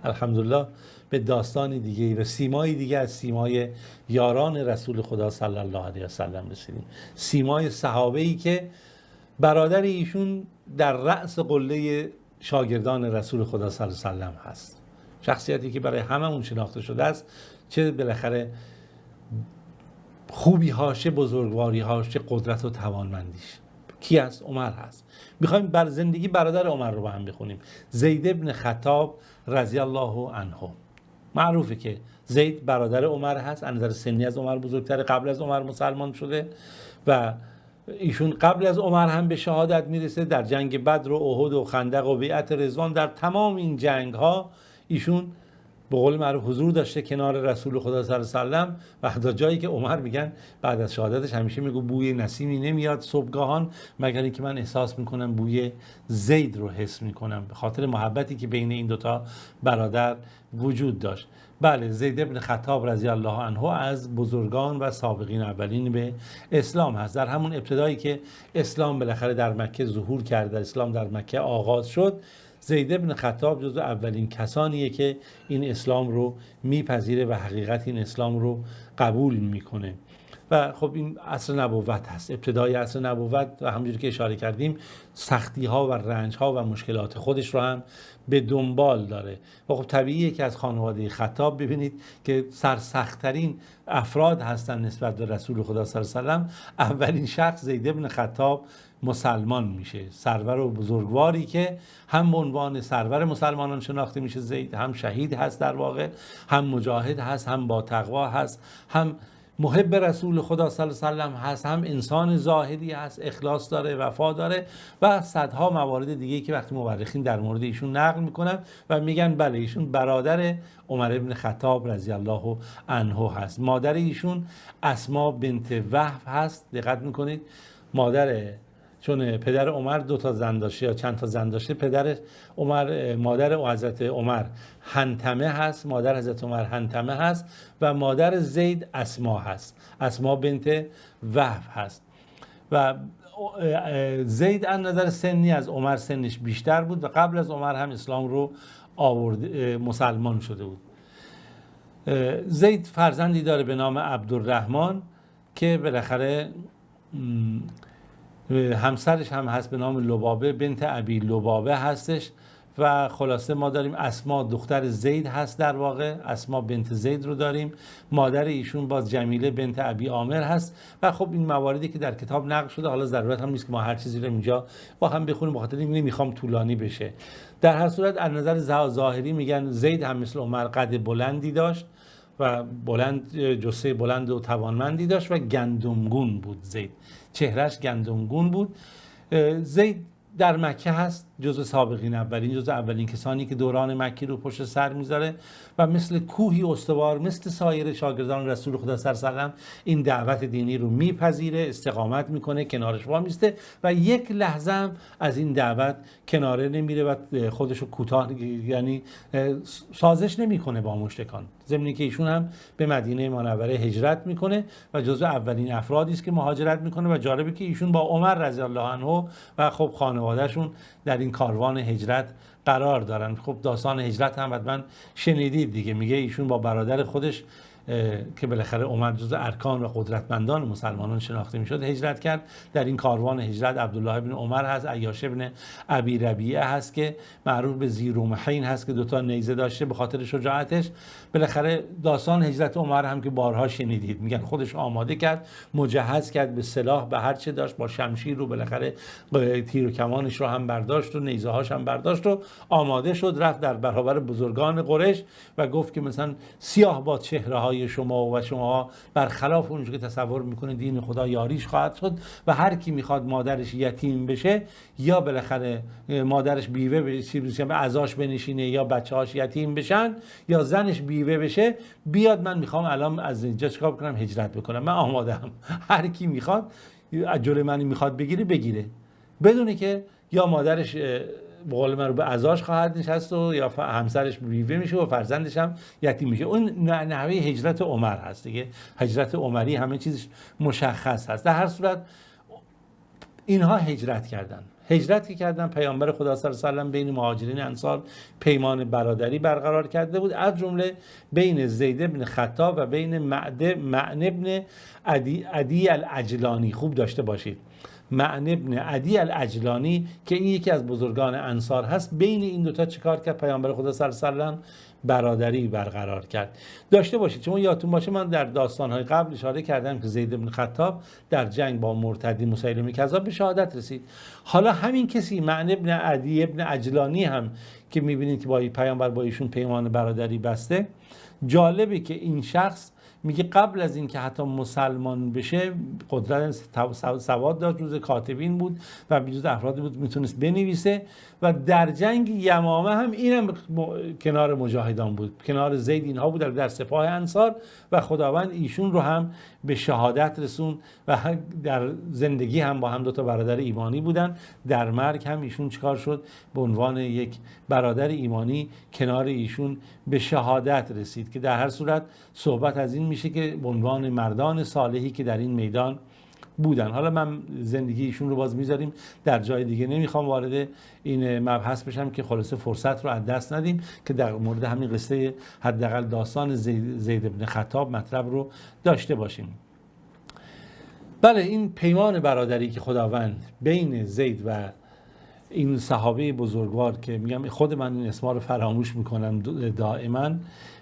الحمدلله به داستان دیگه و سیمای دیگه از سیمای یاران رسول خدا صلی الله علیه و سلم رسیدیم. سیمای صحابه‌ای که برادر ایشون در رأس قله شاگردان رسول خدا صلی الله علیه و سلم هست، شخصیتی که برای هممون شناخته شده است، چه بالاخره خوبی هاش، چه بزرگواری هاش، چه قدرت و توانمندیش. کی هست؟ عمر هست. میخوایم بر زندگی برادر عمر رو با هم بخونیم، زید ابن خطاب رضی الله عنه. معروفه که زید برادر عمر هست، از نظر سنی از عمر بزرگتره، قبل از عمر مسلمان شده و ایشون قبل از عمر هم به شهادت میرسه در جنگ بدر و احد و خندق و بیعت رضوان. در تمام این جنگ ها ایشون به قول معروف حضور داشته کنار رسول خدا صلی الله علیه و سلم و حتی جایی که عمر میگن بعد از شهادتش همیشه میگه بوی نسیمی نمیاد صبحگاهان مگر اینکه من احساس میکنم بوی زید رو حس میکنم، به خاطر محبتی که بین این دوتا برادر وجود داشت. بله، زید ابن خطاب رضی الله عنه از بزرگان و سابقین اولین به اسلام هست. در همون ابتدایی که اسلام بالاخره در مکه ظهور کرد، در اسلام در مکه آغاز شد، زید ابن خطاب جزو اولین کسانیه که این اسلام رو میپذیره و حقیقت این اسلام رو قبول میکنه. و خب این عصر نبوت هست، ابتدای عصر نبوت و همونجوری که اشاره کردیم سختی ها و رنج ها و مشکلات خودش رو هم به دنبال داره. و خب طبیعیه که از خانواده خطاب ببینید که سرسخت‌ترین افراد هستن نسبت به رسول خدا صلی الله علیه و سلم، اولین شخص زید ابن خطاب مسلمان میشه، سرور و بزرگواری که هم به عنوان سرور مسلمانان شناخته میشه زید، هم شهید هست در واقع، هم مجاهد هست، هم با تقوا هست، هم محب رسول خدا صلی الله علیه و سلم هست، هم انسان زاهدی هست، اخلاص داره، وفا داره و صدها موارد دیگه که وقتی مورخین در مورد ایشون نقل میکنن و میگن بله ایشون برادر عمر ابن خطاب رضی الله عنه هست. مادر ایشون اسما بنت وهب هست. دقت میکنید، مادر، چون پدر عمر دو تا زن داشته یا چند تا زن داشته، پدر عمر، مادر حضرت عمر حنتمه هست، مادر حضرت عمر حنتمه هست و مادر زید اسما هست، اسما بنت وهب هست. و زید از نظر سنی از عمر سنش بیشتر بود و قبل از عمر هم اسلام رو آورد، مسلمان شده بود. زید فرزندی داره به نام عبدالرحمن که بالاخره همسرش هم هست به نام لبابه بنت ابی لبابه هستش. و خلاصه ما داریم اسما دختر زید هست، در واقع اسما بنت زید رو داریم، مادر ایشون باز جمیله بنت ابی عامر هست. و خب این مواردی که در کتاب نقل شده، حالا ضرورت هم نیست که ما هر چیزی رو اینجا با هم بخونیم، بخاطر اینکه نمیخوام طولانی بشه. در هر صورت از نظر ظاهری میگن زید هم مثل عمر قد بلندی داشت و بلند، جثه بلند و توانمندی داشت و گندمگون بود. زید چهرش گندمگون بود. زید در مکه هست، جزو سابقین اولین، جزو اولین کسانی که دوران مکی رو پشت سر میذاره و مثل کوهی استوار مثل سایر شاگردان رسول خدا صلی الله علیه و سلم این دعوت دینی رو میپذیره، استقامت میکنه، کنارش وا میسته و یک لحظه هم از این دعوت کناره نمیره و خودشو کوتاه، یعنی سازش نمیکنه با مشرکان. ضمن که ایشون هم به مدینه منوره هجرت میکنه و جزو اولین افرادی است که مهاجرت میکنه. و جالبه که ایشون با عمر رضی الله عنه و خب خانوادهشون در این کاروان هجرت قرار دارن. خب داستان هجرت هم حتما شنیدید دیگه، میگه ایشون با برادر خودش که بالاخره عمر جزو ارکان و قدرتمندان مسلمانان شناخته میشد هجرت کرد. در این کاروان هجرت عبدالله ابن عمر هست، عیاش ابن ابی ربیعه هست که معروف به ذی‌رمحین هست که دوتا نیزه داشته به خاطر شجاعتش. بالاخره داستان هجرت عمر هم که بارها شنیدید، میگن خودش آماده کرد، مجهز کرد به سلاح، به هر چه داشت، با شمشیر رو بالاخره تیر و کمانش رو هم برداشت و نیزه هاش هم برداشت و آماده شد، رفت در برابر بزرگان قریش و گفت که مثلا سیاه باد چهره های شما و شما برخلاف اونجوری که تصور میکنه دین خدا یاریش خواهد شد و هر کی میخواد مادرش یتیم بشه یا بالاخره مادرش بیوه بشه، به عزاش بنشینه یا بچه‌هاش یتیم بشن یا زنش بیوه بشه، بیاد من میخوام الان از اینجا چیکار بکنم، هجرت بکنم، من آماده‌ام، هر کی میخواد از جلوی من میخواد بگیره بگیره، بدونه که یا مادرش به قول من رو به عزاش خواهد نشست و یا همسرش بیوه میشه و فرزندش هم یتیم میشه. اون نحوه هجرت عمر هست دیگه، هجرت عمری همه چیزش مشخص هست. در هر صورت اینها هجرت کردن. هجرت کردن، پیامبر خدا صلی الله علیه و سلم بین مهاجرین انصار پیمان برادری برقرار کرده بود، از جمله بین زید بن خطاب و بین معن ابن عدی العجلانی. خوب داشته باشید، معن ابن عدی العجلانی که این یکی از بزرگان انصار هست، بین این دوتا چیکار کرد؟ پیامبر خدا صلی الله علیه و سلم برادری برقرار کرد. داشته باشید، چون یادتون باشه من در داستان‌های قبل اشاره کردم که زید بن خطاب در جنگ با مرتدی مسیلمه کذاب به شهادت رسید. حالا همین کسی معن ابن عدی ابن عجلانی هم که می‌بینید که با پیامبر با ایشون پیمان برادری بسته، جالبه که این شخص میگه قبل از اینکه حتی مسلمان بشه قدرت سواد داشت، جزو کاتبین بود و جزو افرادی بود میتونست بنویسه و در جنگ یمامه هم اینم کنار مجاهدان بود، کنار زید اینها بود در سپاه انصار و خداوند ایشون رو هم به شهادت رسوند و در زندگی هم با هم دو تا برادر ایمانی بودن، در مرگ هم ایشون چیکار شد؟ به عنوان یک برادر ایمانی کنار ایشون به شهادت رسید. که در هر صورت صحبت از این میشه که به عنوان مردان صالحی که در این میدان بودن. حالا من زندگی ایشون رو باز میذاریم در جای دیگه، نمیخوام وارد این مبحث بشم که خلاصه فرصت رو از دست ندیم که در مورد همین قصه حداقل داستان زید بن خطاب مطلب رو داشته باشیم. بله، این پیمان برادری که خداوند بین زید و این صحابه بزرگوار که میگم خود من این اسما رو فراموش میکنم دائما،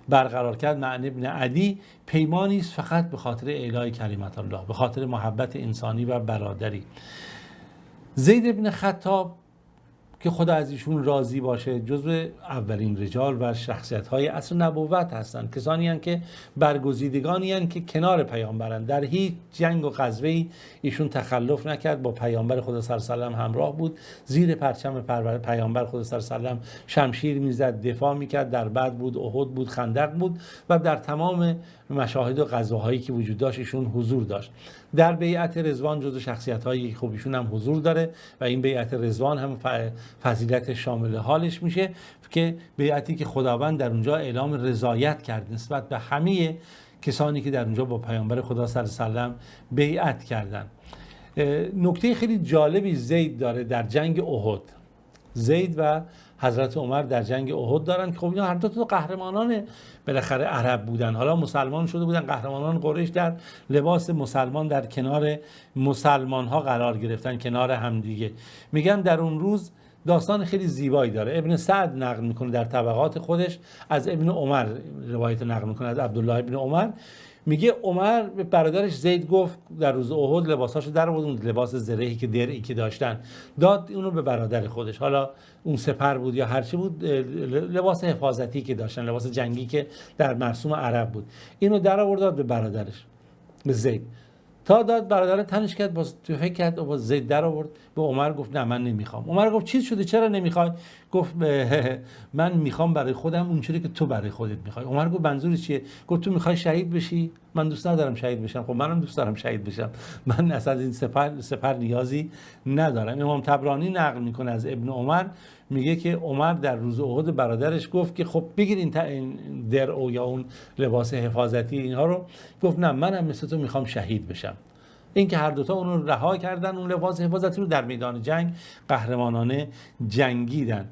برقرار کرد، معن ابن عدی، پیمانی است فقط به خاطر اعلای کلمت الله، به خاطر محبت انسانی و برادری. زید ابن خطاب که خدا از ایشون راضی باشه جزو اولین رجال و شخصیت‌های عصر نبوت هستند، کسانی هستند که برگزیدگانی هستند که کنار پیامبرند. در هیچ جنگ و غزوه‌ای ایشون تخلف نکرد، با پیامبر خدا صلی الله علیه و سلم همراه بود، زیر پرچم پیامبر خدا صلی الله علیه و سلم شمشیر میزد، دفاع میکرد، در بدر بود، احد بود، خندق بود و در تمام مشاهد و غزوهایی که وجود داشت ایشون حضور داشت. در بیعت رضوان جزو شخصیت‌هایی که خوب ایشون هم حضور داره و این بیعت رضوان هم فضیلت شامل حالش میشه که بیعتی که خداوند در اونجا اعلام رضایت کرد نسبت به همه کسانی که در اونجا با پیامبر خدا صلی الله علیه و سلم بیعت کردن. نکته خیلی جالبی زید داره در جنگ احد. زید و حضرت عمر در جنگ احد دارن که خب اینا هر دو تا قهرمانان بالاخره عرب بودن، حالا مسلمان شده بودن، قهرمانان قریش در لباس مسلمان در کنار مسلمان ها قرار گرفتن، کنار همدیگه. میگن در اون روز داستان خیلی زیبایی داره، ابن سعد نقل میکنه در طبقات خودش، از ابن عمر روایت نقل میکنه، از عبدالله ابن عمر. میگه عمر به برادرش زید گفت در روز احد لباساشو در آورد، اون لباس زرهی که درعی که داشتن داد اونو به برادر خودش، حالا اون سپر بود یا هرچی بود، لباس حفاظتی که داشتن، لباس جنگی که در مرسوم عرب بود، اینو در آورد داد به برادرش، به زید. تا داد برادر تنش کرد، باز تو فکر کرد و باز زید در آورد به عمر گفت نه من نمیخوام. عمر گفت چیز شده چرا نمیخوای؟ گفت من میخوام برای خودم اون چیزی که تو برای خودت میخوای. عمر گفت منظور چیه؟ گفت تو میخوای شهید بشی، من دوست ندارم شهید بشم. خب منم دوست دارم شهید بشم، من اصلا این سپر نیازی ندارم. امام طبرانی نقل میکنه از ابن عمر، میگه که عمر در روز احد برادرش گفت که خب بگیر این درع یا اون لباس حفاظتی اینها رو. گفت نه منم مثل تو میخوام شهید بشم. این که هر دوتا اون رو رها کردن، اون لباس حفاظتی رو در میدان جنگ قهرمانانه جنگیدن.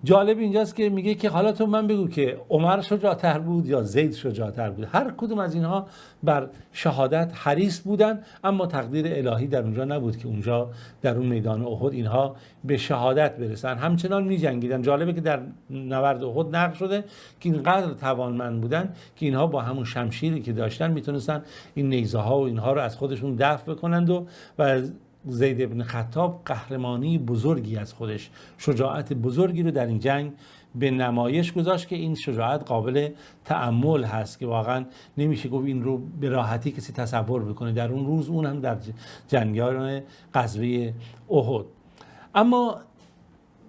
جالب اینجاست که میگه که حالا تو من بگو که عمر شجاعتر بود یا زید شجاعتر بود. هر کدوم از اینها بر شهادت حریص بودن، اما تقدیر الهی در اونجا نبود که اونجا در اون میدان احد اینها به شهادت برسن. همچنان میجنگیدن. جالبه که در نبرد احد نقل شده که اینقدر توانمند بودن که اینها با همون شمشیری که داشتن میتونستن این نیزه ها و اینها رو از خودشون دفع بکنند و زید ابن خطاب قهرمانی بزرگی از خودش، شجاعت بزرگی رو در این جنگ به نمایش گذاشت که این شجاعت قابل تأمل هست که واقعا نمیشه گفت این رو به راحتی کسی تصور بکنه در اون روز، اون هم در جنگیان غزوه احد. اما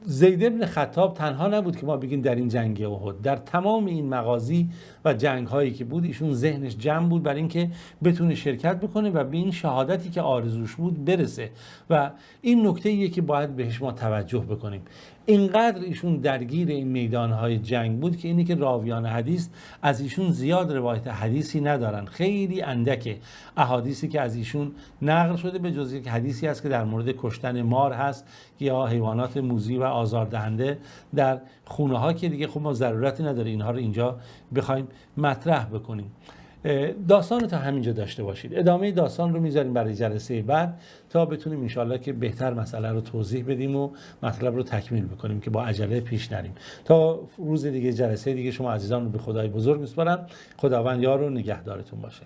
زید ابن خطاب تنها نبود که ما بگیم در این جنگ احد، در تمام این مغازی و جنگ هایی که بود ایشون ذهنش جمع بود برای اینکه بتونه شرکت بکنه و به این شهادتی که آرزوش بود برسه. و این نکته ایه که باید بهش ما توجه بکنیم. اینقدر ایشون درگیر این میدانهای جنگ بود که اینی که راویان حدیث از ایشون زیاد روایت حدیثی ندارن، خیلی اندکه احادیثی که از ایشون نقل شده، به جز یک حدیثی هست که در مورد کشتن مار هست یا حیوانات موذی و آزاردهنده در خونه ها که دیگه خب ما ضرورتی نداره اینها رو اینجا بخوایم مطرح بکنیم. داستان رو تا همینجا داشته باشید، ادامه داستان رو میذاریم برای جلسه بعد تا بتونیم انشالله که بهتر مسئله رو توضیح بدیم و مطلب رو تکمیل بکنیم که با عجله پیش نریم. تا روز دیگه، جلسه دیگه، شما عزیزان رو به خدای بزرگ میسپارم. خداوند یار و نگهدارتون باشه.